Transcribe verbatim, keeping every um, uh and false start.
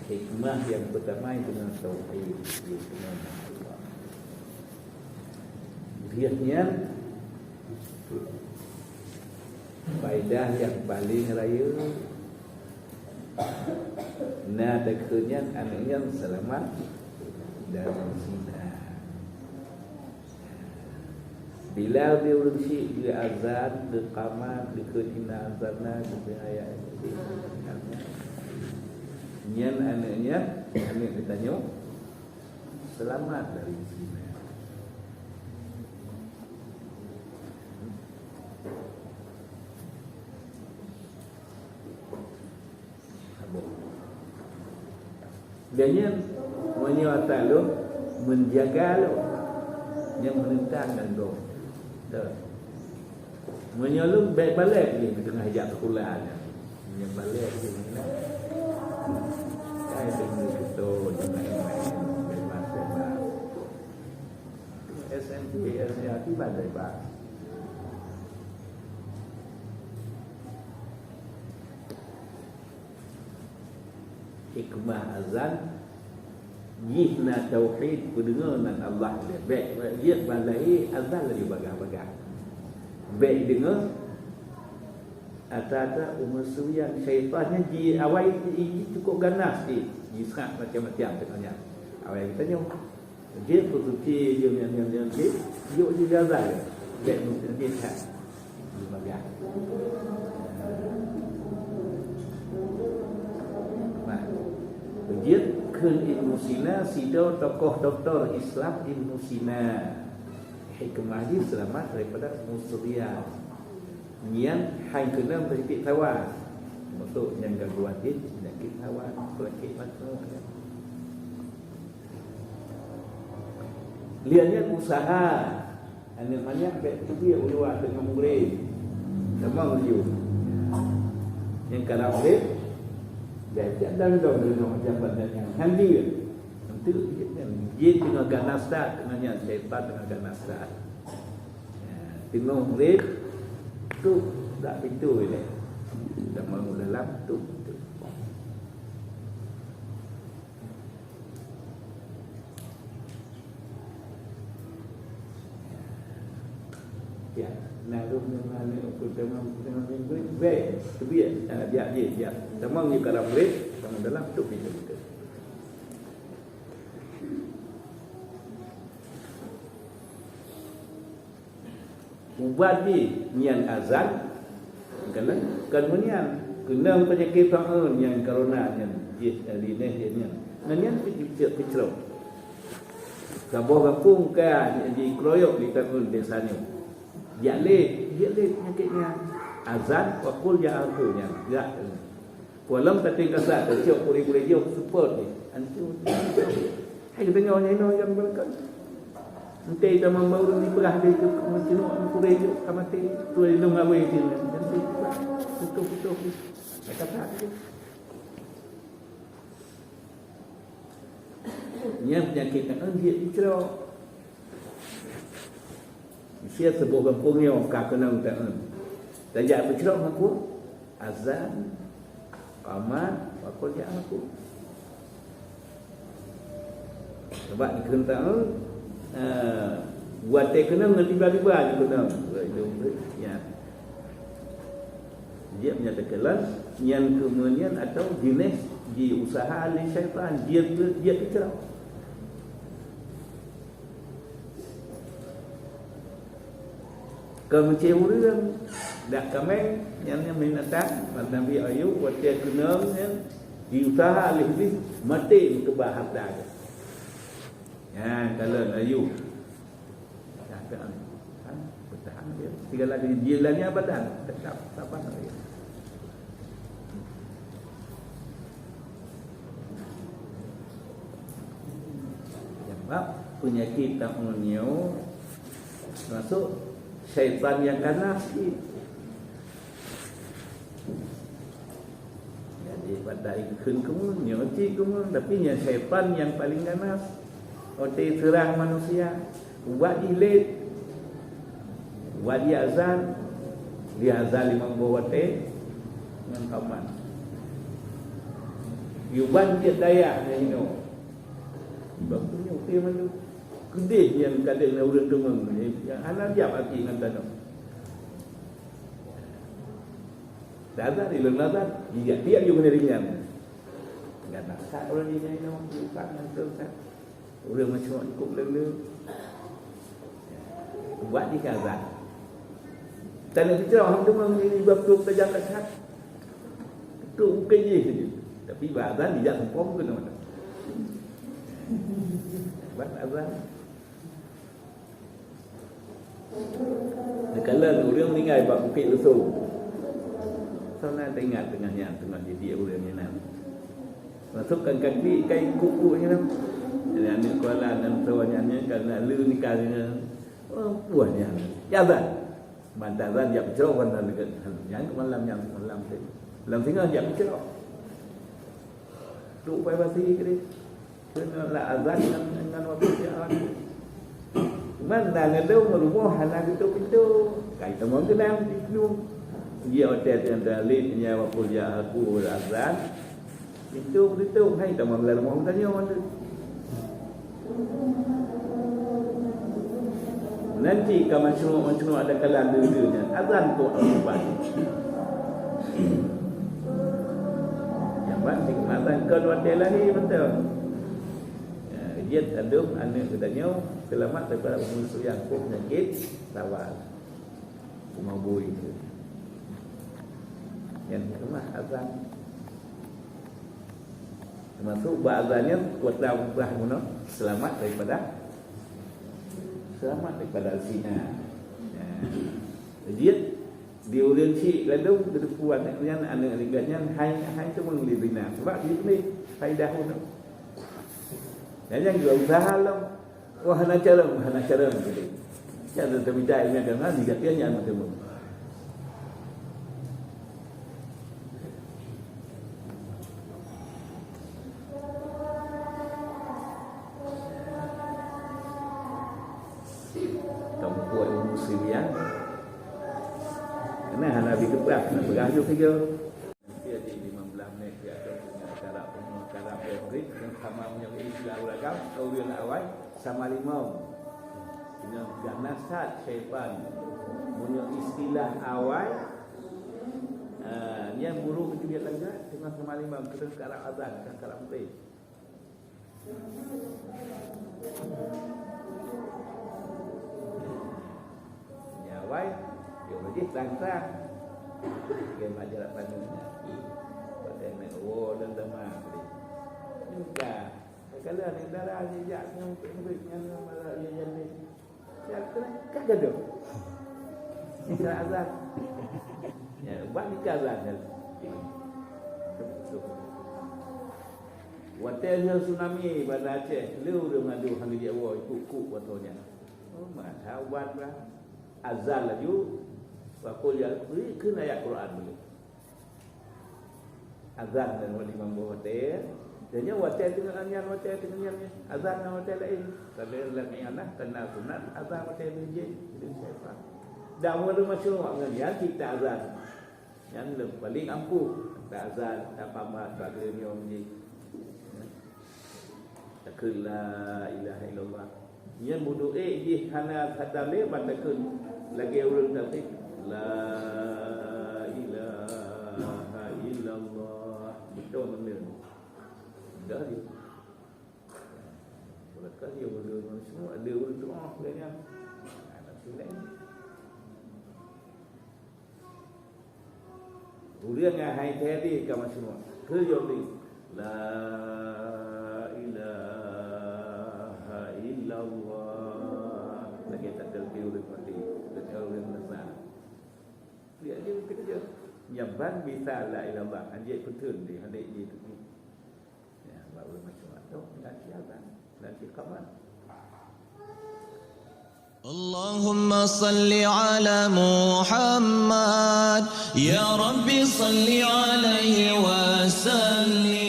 Hikmah nyang peutama itu ngon tauhid, itu ngon Allah. Riah nyan faedah nyang paleng rayeuk na takheun nyan aneuk nyan seulamat dari zina. Bila ureueng syiek geuazan, geuqamat, geukheun inna anzalna, geukheun ayat kursi, nyan aneuk nyan, aneuk geutanyoe seulamat dari zina. Saboh. Dan nyan, meunyoe ata lôn, menjaga lôn, nyang meunentang ngon lôn. Teuh. Meunyoe lôn bèk balek lé teungoh jak sikula nyan. Nyang balek lé nyan. Kai deungoe keuto, jangan main, bebas-bebas. S M P, S M P, balek bebas. Hikmah azan, jih na tauhid, peudeungoe nan Allah lé. Bèk, bèk jeuet bak lahé azan laju bagah-bagah. Bèk deungoe ata-ata umeue suyan syaitan nyan ji awai ji cukôp ganas ji, jisrah macam-macam teungoh nyan. Awai geutanyoe. Jeuet peusuci, jeuet nyan, nyan, nyan, jeuet, jeuet jijaga, jeuet meuseujid that. Lembaga. Nah, jeuet kheun Ibnu Sina, sidroe tokoh doktor Islam Ibnu Sina. Hikmah jih seulamat daripada umeue suyan. Nyan han keunong penyakit sawan. Maksud nyang gangguan jih penyakit sawan, penyakit makmur, ya. Lian nyan usaha. Aneuk manyak bèk teubiet u luwa teungoh mugréb. Tamong laju. Nyang ka lam mugréb, bèk jak dandong deungon jabat dan nyang hadir. Enteuk jih teungoh ganas that, teungoh nyan syaitan teungoh ganas that. Ya, teungoh mugréb, tup bak pintoe ilèe. Tamong u dalam, tup pintoe. Ya, na lôn ngon aneuk peutamong, peutamong mugréb, bèk, teubiet, ah, biak jih, biak. Tamong nyoe ka lam mugréb, tamong dalam, tup pintoe. Ubat jih nyan azan, kan, kan meunyan. Keunong peunyakét taun nyan corona nyan, jih, eh, lineh jih nyan. Ngon nyan pi-, pi-, picrok. Saboh gampông ka jikeroyok di taun desa nyoe. Jak lé, jak lé peunyakét nyan. Azan, wa qul ya ahad nyan. Jak. Walom tating kasa, teucok puri-puri jok, seupôt jih. Antu. Hai geutanyoe nyan inoe nyang beureukat. Enteuk tamong bak ureueng jipeugah lé jok, meucunuk, meukuré jok, ka maté. Tuha lindong awé jih. Antu. Putôh-putôh. Hai kata jih. Nyan peunyakét nyan jeuet jicrok. Sia saboh gampông nyoe ka keunong taun. Tajak peucrok makuk azan, qamat, waktu jak makuk. Sabab dikheun taun, eh, watèe keunong ngon tiba-tiba jikeunong. Ya. Jeuet meunyo takalon, nyan keumeu'en nyan atawa jinéh jiusaha lé syaitan, jeuet, jeuet peucrok. Ka meucé ureueng, dak kaméng, nyan, nyan binatang, Nabi Ayub, watèe keunong nyan, jiusaha lé Iblih, maté meukeubah hareuta. Nyan, kalon Ayub. Dah, dah. Ha? Bertahan dia. Segala dia, dia lagi abadan. Tetap sabar dia. Sebab penyakit taun nyoe masuk syaitan nyang ganas cit. Jadi, pada ikheun keumeu'en, nyoe cit keumeu'en, tapi nyan syaitan nyang paleng ganas. Watèe seurang manusia, ubat jih lé. Ubat jih azan, di azan limong boh watèe, ngon qamat. Yuban cit dayah nyang inoe. Bak punyueng pih mandum. Keudeh nyang kadang na ureuëng deungoe, nyang hana jiap até ngon tanoh. Dada di lôn dada, jijak tiep ju keuneuk ringan. Gata sak ureuëng nyang inoe, bukan ngon teuh sak. Ureuëng meucok cukôp lé-lé. Buat jih keu azan. Tanda picok hang teuma ngon bak trok tajam that-that. Trok bukon jih saja. Tapi bak azan dijak sempom keunoe. Buat azan. Neukalon ureuëng meuninggai bak Bukét Luso. Soe na teuingat teungoh nyan, teungoh jitiek ureuëng nyan. Masuk kan kaki kai kuku nyan. Jadi aneuk kuala dan soe nyan nyan karena leu nikah nyan. Oh, buah nyan. Ya azan. Mantazan jak peucok wan dan dekat. Nyan malam nyan malam tu. Lam singoh jak peucok. Tu upai basi keu dia. Keunoe la azan ngon, ngon waktu siat. Cuman na ladôm rumoh hana geutuek pintoe. Kai tamong keunong di plueng. Dia hotel yang terlalu punya waktu dia aku azan. Pintoe geutuek, hai tamong lam rumoh tanyoe tu. Nanti ka masuk-masuk ada kalan dulu nyan. Azan tu ubat. Nyang ban nikmatan kon watèe lahé mantong. Ya, jeuet ladôm aneuk geutanyoe seulamat daripada umu suyang penyakit sawa. Umu bui tu. Nyang keumah azan. Termasuk bak azan nyan kuat dah ubah guna seulamat daripada, seulamat daripada zina. Ya. Jeuet Di ureueng chik ladôm geuteupeue aneuk nyan, aneuk linggat nyan hai, hai teuma lé zina. Sabab jih peunoh hai dahulu. Nyan nyang geuusaha lom. Wah, hana carông, hana carông. Nyan teumita ileumèe agama, linggat nyan meuteumèe. Kampung muslim ya. Karena hana habis tugas, nak peugah ju kerja. Jadi lima belas minit dia ada punya acara, punya acara pabrik yang sama punya istilah uragam, ureueng awai sama limong. Dengan ganasat syaitan punya istilah awai, ah, yang buruk itu dia langgar, tengah sama limong, kena sekarang azan, sekarang pabrik. Nyawai, yo lagèe sang-sang. Lagèe majalah panon nyan. Pakai mek wo dan dama tadi. Bukan. Kalau ada darah jejak nyoe untuk murid nyan malah dia jadi. Ya, kena kat gaduh. Sisa azan. Ya, buat nikah azan kan. Watèe lheueh tsunami Banda Aceh, le ureueng meuadu hana jijak woe kuk-kuk watèe nyan. Oh, masa ubat bah. Azan laju, wa qul ya, bri kheun ayat Quran dulu. Azan dan wali mambo watèe. Dan nyan watèe teungoh nyan, watèe teungoh nyan, azan ngon watèe laén. Tapi lam i'anah kena sunat azan watèe beujeuet. Jadi siapa? Dan wali masyhur ngon nyan cit ta azan. Nyan lom paling ampuh, ta azan, ta pamat bak geulinyueng jih. Takheun la ilaha illallah. Nyan budoe jih hana sadar lé ban takheun lagèe ureueng taseb. La ilaha illallah. Beutôi beuneu. Dah dia. Berkat dia ureueng semua ada ureueng doa lagèe nyan. Ada sini. Ureueng nyang hai teuhadé ka maseuruek, keu jaweueb, "La ilaha illallah." Lagèe takalbi ureueng maté, takalbi ureueng meunasah. Dia aja keujeuet. Nyan ban bisa la ilaha illallah, han jeuet peutheun deh, han jeuet jih. Ya, bak ureueng macam tu, dan siapa? Dan si kawan. Allahumma salli ala Muhammad, ya Rabbi salli alaihi wa sallim.